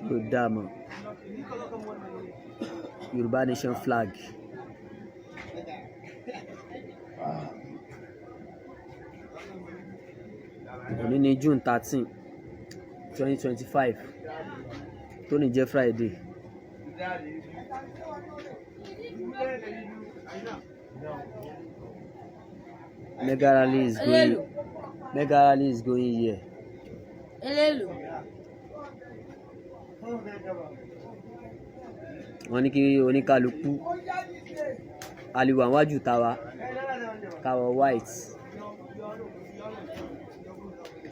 Yóò dá a mọ̀. Yorùbá Nation flag. Òní ní June 13, 2025, tó ní jẹ́ Friday. Mega rally is going. Mega rally is going here. Eléèlò. Wọ́n ní kí oníkálukú aliwa wájú tàwa káwọ white,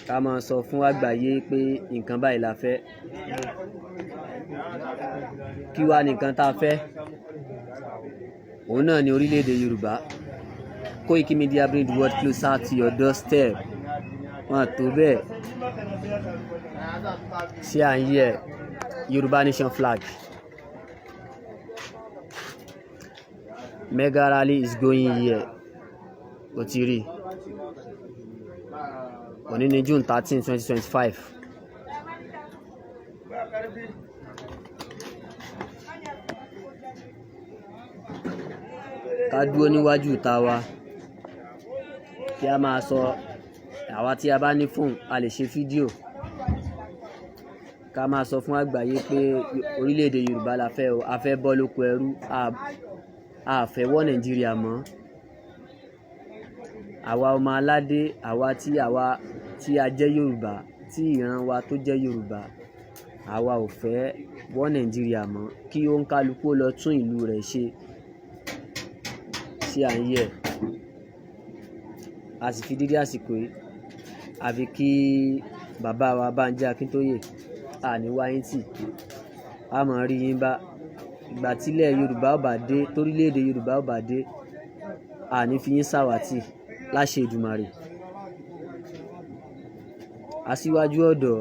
ká máa sọ fún àgbáyé pé nǹkan báyìí la fẹ́. Kí wá ní nǹkan tá a fẹ́? Òun náà ní orílẹ̀-èdè Yorùbá. Koiki Media bring the world closer to your doorstep. Wọn tó bẹ́ẹ̀ ṣé à ń yẹ Yorùbá Nation flag. Mega rally is going here. O ti rí, òní ní June 13, 2025. Ká dúró níwájú ìta wa, kí a máa sọ. Àwa tí a bá ní fóònù, a lè ṣe fídíò, ká máa sọ fún àgbáyé pé orílẹ̀-èdè Yorùbá la fẹ́ o. A fẹ́ bọ́ lóko ẹrú, a fẹ́ wọ́ Nàìjíríà mọ́. Àwa ọmọ aládé, àwa tí a jẹ́ Yorùbá, tí ìran wa tó jẹ́ Yorùbá, àwa ò fẹ́ wọ́ Nàìjíríà mọ́. Kí òǹkálukú lọ tún ìlú rẹ̀ ṣe. Sí à ń yẹ, a sì fi dídí àsìkò yìí àfi kí bàbá wa Bánjí Akíntóyè àní wáyé tì a máa rí yín bá. Ìgbà tílẹ̀ Yorùbá ò bá dé, torílẹ̀-èdè Yorùbá ò bá dé, àní fi yín ṣàwátì láṣẹ Èdùmàrè. Aṣíwájú ọ̀dọ́,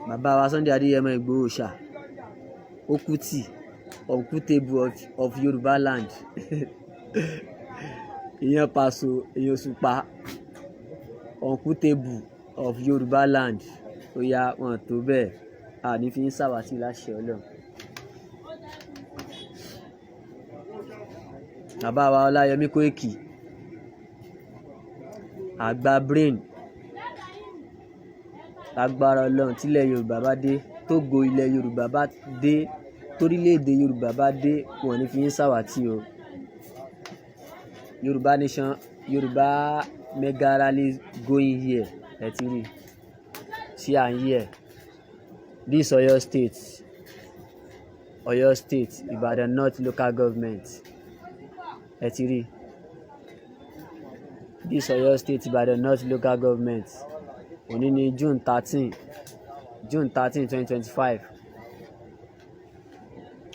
bàbá wa Sunday Adéyẹmọ Ìgbòho ṣá, Okuti Unkutable of Yorùbá land, ìyẹn Paso, ìyẹn Òṣùpá, Unkutable of Yorùbá land. Ó yá, wọn tó bẹ́ẹ̀, àní fi ń ṣàwátì láṣẹ Ọlọ́run. Bàbá wa Ọláyọmí Kóìkì, àgbà brain, lágbára Ọlọ́run, tílẹ̀ Yorùbá bá dé, tógo ilẹ̀ Yorùbá bá dé, torílẹ̀-èdè Yorùbá bá dé, wọn ní fi ń ṣàwátì o. Yorùbá Nation, Yorùbá mega rally going here. Ẹ ti rí sí à ń yẹ. This Oyo State, Oyo State, Ibadan North Local Government. Ẹ ti rí this Oyo State, Ibadan North Local Government. Òní ní June 13, June 13, 2025.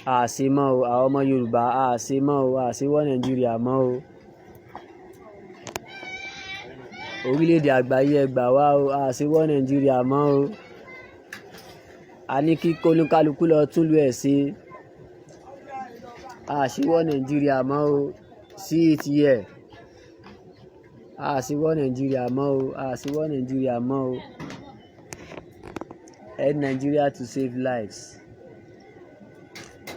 Àṣe mọ́ o, àwọn ọmọ Yorùbá, àṣe mọ́ o, àṣe wọ́ Nàìjíríà mọ́ o. Orílẹ̀-èdè àgbáyé, ẹ gbà wá o, àṣe wọ́ Nàìjíríà mọ́ o. A ní kí kólúkálukú lọ túlù ẹ̀ ṣe. Àṣe wọ́ Nàìjíríà mọ́ o. See it here. Àṣe wọ́ Nàìjíríà mọ́ o, àṣe wọ́ Nàìjíríà mọ́ o. End Nigeria to save lives.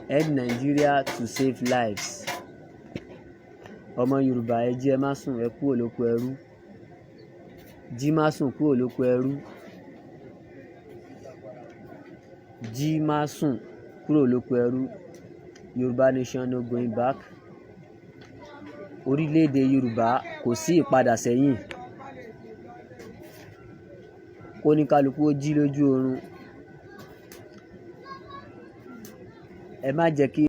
End Nigeria to save lives. Ọmọ Yorùbá, ẹ jí, ẹ má sùn, ẹ kúrò lóko ẹrú. Jí má sùn, kúrò lóko ẹrú. Jí má sùn, kúrò lóko ẹrú. Yorùbá Nation, no going back. Orílẹ̀-èdè Yorùbá, kò sí ìpadà sẹ́yìn. Kóníkálukú ó jí lójú oorun. Ẹ má jẹ́ kí.